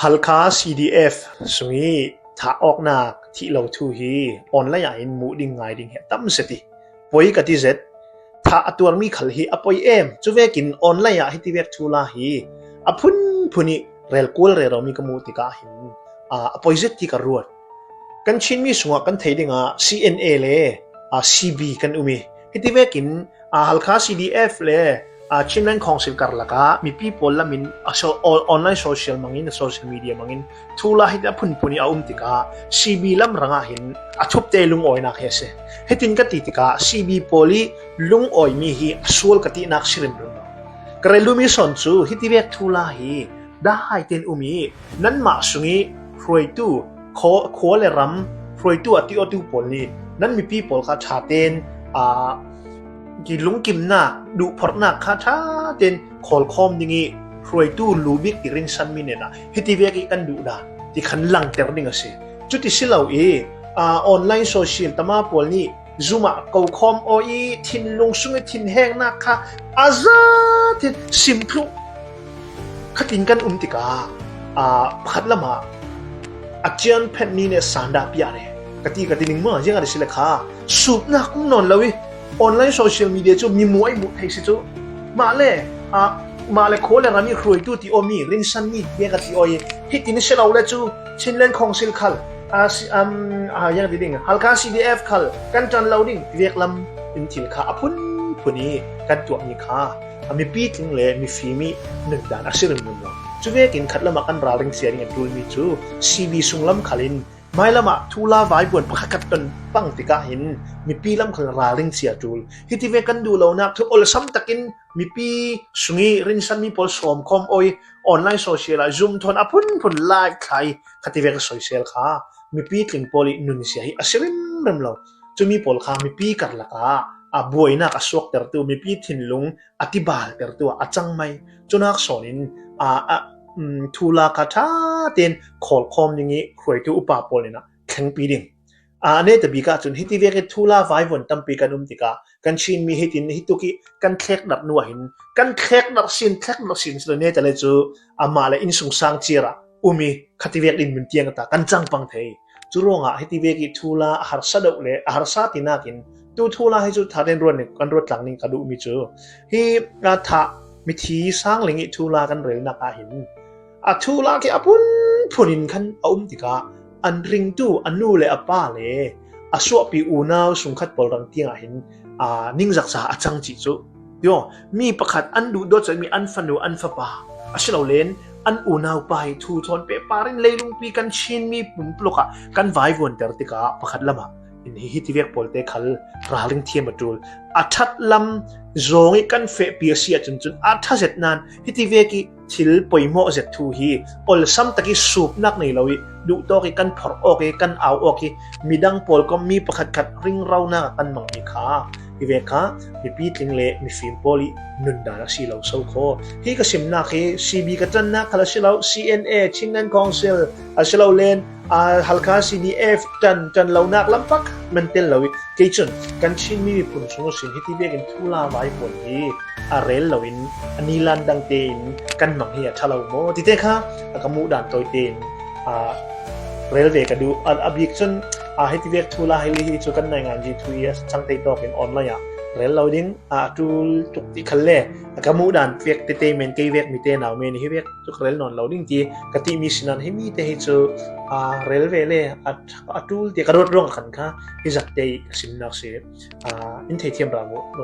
Halkha C D F ຊຸງອີ ຖາອອກນາກ ທິເຫຼົ່າທູ ຮີ ອອນລາຍອາ ອິນ ໝູ່ດິງ ງາຍດິງ ເຮັດຕຳສະຕິ ປົຍກະຕິເຈັດ ຖາອະຕົວມີ ຄັນ ຮີ ອະ ປົຍເອມ ຈຸເວກິນ ອອນລາຍອາ ຮີ ຕິເວກ ທູລາ ຮີ ອະ ພຸນ ພຸນິ ແຣລ ກົວ ແຣ ເຮົາ ມີ ກະ ໝູ່ ຕິກະ ຫິນ ອາ ອະ ປົຍເຈັດ ຕິກະ ຣວດ ກັນ ຊິນ ມີ ສຸງ ອະ ກັນ ໄທ ດິງ ອາ ຊີເອັນເອ ເລ ອາ ຊີບີ ກັນ ອຸມິ ຮີ ຕິເວກິນ ອາ Halkha C D F ເລ ອາ ຊິນ ແລນ ຄອງຊິລ ກາລະກະ ມີ ປີໂປ ລາມິນ ອາ ໂຊ ອອນລາຍ ໂຊຊຽວ ມາງ ອິນ ໂຊຊຽວ ມີເດຍ ມາງ ອິນ ທູລາ ຮີ ອະ ພຸນ ພຸນິ ອາ ອຸມ ຕິກະ ຊີບີ ລຳ ຣະງະ ຫິນ ອາ ທຸບ ເຕ ລຸງ ອອຍ ນາກ ເຮ ເຊ ຮີ ຕິນ ກະ ຕິ ຕິກະ ຊີບີ ໂປ ລີ ລຸງ ອອຍ ມີ ຮີ ອາ ຊວນ ກະ ຕິ ນາກ ຊິຣິນ ລຸງ ກະ ແຣ ລູ ມີ ຊອນ ຊູ ຮີ ຕິເວກ ທູລາ ຮີ ດາ ຫາຍ ເຕນ ອຸມິ ນັນ ມະ ສຸງ ອີ ຮວຍ ຕູ ໂຄ ໂຄ ແລ ຣຳ ຮວຍ ຕູ ອາ ຕິ ໂອ ຕູ ໂປ ລີ ນັນ ມີ ປີໂປ ຄາ ທາ ເຕນ ອາ ກິ ລຸງ ກິມ ນາກ ດຸ ພອດ ນາກ ຄາ ທາ ເຕນ ໂຄ ລ ຄອມ ດິງ ອີ ຮວຍ ຕູ ລູ ບິກ ຕິ ຣິນ ຊັນ ມີ ເນນ ອາ ຮີ ຕິເວກ ອີ ກັນ ດຸ ດາ ຕິ ຄັນ ລັງ ເຕຣ ດິງ ອາ ເຊ ຈຸ ຕິ ຊິ ເລົ່າ ເອ ອາ ອອນລາຍ ໂຊຊຽວ ຕະ ມາ ໂປ ລີ ຊູມ ອາ ເກົາ ຄອມ ໂອ ອີ ທິນ ລຸງ ສຸງ ອີ ທິນ ແຮງ ນາກ ຄາ ອາ ຊາ ທິນ ຊິມ ພລຸ ຄະ ຕິນ ກັນ ອຸມ ຕິກະ ອາ ພັດ ລະ ມາ ອາຈານ ແພດ ນີ ເນ ຊານ ດາ ປິ ອາ ເຣ ກະ ຕິ ກະ ຕິ ນິງ ມາ ຍັງ ອາ ດິ ຊິ ລະ ຄາ ສູບ ນາກ ອຸມ ນອນ ລະ ວິ ອອນລາຍ ໂຊຊຽວ ມີເດຍ ຈູ ມີ ໝວຍ ໝູ ໄທ ຊິ ຈູ ມາ ແລ ອາ ມາ ແລ ໂຄ ແລ ຣາ ມີ ຄຣວຍ ຕູ ຕິ ໂອ ມີ ຣິນ ຊັນ ມີ ເດຍ ກະ ຕິ ໂອ ຍ ຮີ ຕິນ ຊິ ເລົ່າ ແລ ຈູ ຊິນ ແລນ ຄອງຊິລ ຄັນ ອາ ອາ ຍັງ ຕິ ດິງ Halkha C D F ຄັນ ກັນ ຈັນ ເລົ່າ ດິງ ເວກ ລຳ ອິນ ທິລ ຄາ ອາ ພຸນ ພຸນີ ກັນ ຕົວ ມີ ຄາ ອາ ມີ ປີ ຕິງ ເລ ມີ ຟີ ມີ ໜຶ່ງ ດານ ອາ ຊິ ເລີ່ມ ເລີ່ມ ເລີ່ມ ຈຸ ເວກິນ ຄັດ ລະ ມາ ກັນ ຣາ ລິງ ເຊຍ ດິງ ອາ ຕູນ ມີ ຈູ ຊີບີ ຊຸງ ລຳ ຄາ ລິນ ມາຍ ລະ ມາ ທູລາ ວາຍ ບວນ ປະ ຄະ ກັດ ເປັນ ປັງ ຕິກະ ຫິນ ມີ ປີ ລຳ ຄັນ ຣາ ລິງ ເຊຍ ຕູນ ຮີ ຕິ ເວ ກັນ ດຸ ເລົ່າ ນາກ ທຸ ໂອ ລະ ຊຳ ຕະ ກິນ ມີ ປີ ສຸງ ອີ ຣິນ ຊັນ ມີ ໂປ ຊອມ ຄອມ ໂອຍ ອອນລາຍ ໂຊຊຽວ ລະ ຊູມ ທອນ ອາ ພຸນ ພຸນ ລາຍ ໄທ ຄະ ຕິ ເວກ ໂຊຊຽວ ຄາ ມີ ປີ ຕິງ ໂປ ລີ ນຸນ ເຊຍ ຮີ ອາ ຊິ ຣິມ ເລີ່ມ ເລົ່າ ຈຸ ມີ ໂປ ລ ຄາ ມີ ປີ ກາລະກະ ອາ ບວຍ ນາກ ອາ ຊວກ ເຕີ ຕູ ມີ ປີ ທິນ ລຸງ ອາ ຕິ ບາລ ເຕີ ຕູ ອາ ຈັງ ໄມ ຈຸ ນາກ ຊອນ ອິນ ອາ ອາ ອືມ ທູລາ ຄາ ທາ ເຕນ ໂຄ ລ ຄອມ ດິງ ອີ ຄຣວຍ ຕູ ອຸປາ ໂປ ເນນ ອາ ແຂງ ປີ ດິງ ອາ ເນ ຕະ ບີ ກະ ຈຸນ ຮີ ຕິ ເວກ ຮີ ທູລາ ວາຍ ບວນ ຕຳ ປີ ກະ ນຸມ ຕິກະ ກັນ ຊິນ ມີ ຮີ ຕິນ ຮີ ຕຸ ກິ ກັນ ແທກ ດັດ ນົວ ຫິນ ກັນ ແທກ ດັດ ຊິນ ແທກ ດັດ ຊິນ ສະ ເນ ຕະ ເລ ຈູ ອາ ມາ ແລ ອິນ ສຸງ ຊາງ ເຈຍ ຣະ ອຸມິ ຄະ ຕິ ເວກ ດິນ ເປັນ ຕຽງ ກະ ຕາ ກັນ ຈັງ ປັງ ເທ ຈຸ ໂຣງ ອາ ຮີ ຕິ ເວກ ຮີ ທູລາ ອາ ຫາ ສະ ໂດ ເລ ອາ ຫາ ສາ ຕິ ນາ ກິນ ຕູ ທູລາ ຮີ ຈຸ ທາ ເດນ ຣວນ ເນ ກັນ ຣວດ ຕາງ ນິງ ກະ ດຸ ມີ ຈູ ຮີ ອາ ທະ ມີ ທີ ຊາງ ເລ ຮີ ທູລາ ກັນ ເຣ ນາກ ອາ ຫິນ ອາ ທູລາ ເຄ ອາ ພຸນ ພຸນ ອິນ ຄັນ ອາ ອຸມ ຕິກະ ອັນ ຣິງ ຕູ ອາ ນູ ແລ ອາ ປາ ເລ ອາ ຊວ ປີ ອູ ນາວ ສຸງ ຄັດ ໂປ ລັງ ຕຽງ ອາ ຫິນ ອາ ນິງ ຈັກ ສາ ອາ ຈັງ ຈິ ຈຸ ໂຍ ມີ ປະ ຄະ ອັນ ດຸ ໂດດ ຈະ ມີ ອັນ ຟະ ນູ ອັນ ຟະ ປາ ອາ ຊິ ເລົ່າ ເລນ ອັນ ອູ ນາວ ປາ ຮີ ທູ ທອນ ເປ ປາ ຣິນ ເລ ລຸງ ປີ ກັນ ຊິນ ມີ ປຸມ ປລຸກ ອາ ກັນ ວາຍ ວອນ ເຕ ຕິກະ ປະ ຄະ ລະ ມາ ອິນ ຮີ ຮີ ຕິ ເວກ ໂປ ເລ ເຕ ຄັນ ຣາ ລິງ ທຽມ ມາ ຕູ ອາ ທັດ ລຳ ໂຈງ ອີ ກັນ ເຟ ເປຍ ເຊຍ ຈຸນ ຈຸນ ອາ ທະ ເຈັດ ນານ ຮີ ຕິ ເວກ ອີ ທິລ ປົຍ ເໝາະ ເຈັດ ທູ ຮີ ໂອ ລະ ຊຳ ຕະ ກິ ສູບ ນັກ ເນ ລາ ວີ ດຸ ໂຕ ກິ ກັນ ພອດ ອອກ ກິ ກັນ ອາວ ອອກ ກິ ມີ ດັງ ໂປ ລ ກໍ ມີ ປະ ຄະ ຄັດ ຣິງ ເລົາ ນາ ກັນ ມັງ ມີ ຄາ ຮີ ເວກ ຄາ ມີ ປີ ຕິງ ເລ ມີ ຟີມ ໂປ ລີ ນຸນ ດາ ນະ ຊີ ເລົາ ເຊົາ ໂຄ ຮີ ກະ ຊິມ ນາ ເຄ ຊີ ບີ ກະ ຈັນ ນາ ຄາ ລະ ຊິ ເລົາ ຊີ ເອັນ ເອ ຊິງ ແລນ ຄອງ ເຊລ ອາ ຊິ ເລົາ ເລນ ອາ ຮາລຄາ ຊີ ດີ ເອຟ ຈັນ ຈັນ ເລົາ ນາກ ລຳ ປັກ ແມ່ນ ເຕັນ ເລົາ ເກ ຈຸນ ກັນ ຊິນ ມີ ປຸນ ຊຸງ ຊິນ ຮີ ຕິ ເວກ ເປັນ ທູລາ ວາຍ ໂປ ນ ຮີ ອາ ເຣນ ເລົາ ອິນ ອາ ນີ ລານ ດັງ ເຕ ອິນ ກັນ ມັງ ເຮ ອາ ທະ ເລົາ ໂມ ຕິ ເຕ ຄາ ອາ ກະ ໝູ ດານ ໂຕຍ ເຕ ອິນ ອາ ເຣນ ເວ ກະ ດຸ ອາ ອາ ບິກ ຈຸນ ອາ ຮີ ຕິ ເວກ ທູລາ ຮີ ລີ ຮີ ຈູ ກັນ ນາຍງານ ຈີ ທູ ອີ ອາ ຊັງ ເຕ ໂຕ ເປັນ ອອນ ລາຍ ອາ ເຣນ ເລົາ ດິງ ອາ ຕູ ຕຸກ ຕິ ຄັນ ເລ ອາ ກະ ໝູ ດານ ເວກ ເຕ ເຕ ເມນ ເກ ເວກ ມີ ເຕ ນາວ ເມນ ຮີ ເວກ ຈຸ ເຣນ ນອນ ເລົາ ດິງ ຕິ ກະ ຕິ ມີ ຊິນ ນານ ຮີ ມີ ເຕ ຮີ ຈູ ອາ ເຣນ ເວ ເລ ອາ ອາ ຕູ ເຕ ກະ ໂດດ ລົງ ຄັນ ຄາ ຮີ ຈັກ ເຕ ກະ ຊິມ ນາ ເຊ ອາ ອິນ ເທ ທຽມ ຣາ ໂມ ໂມ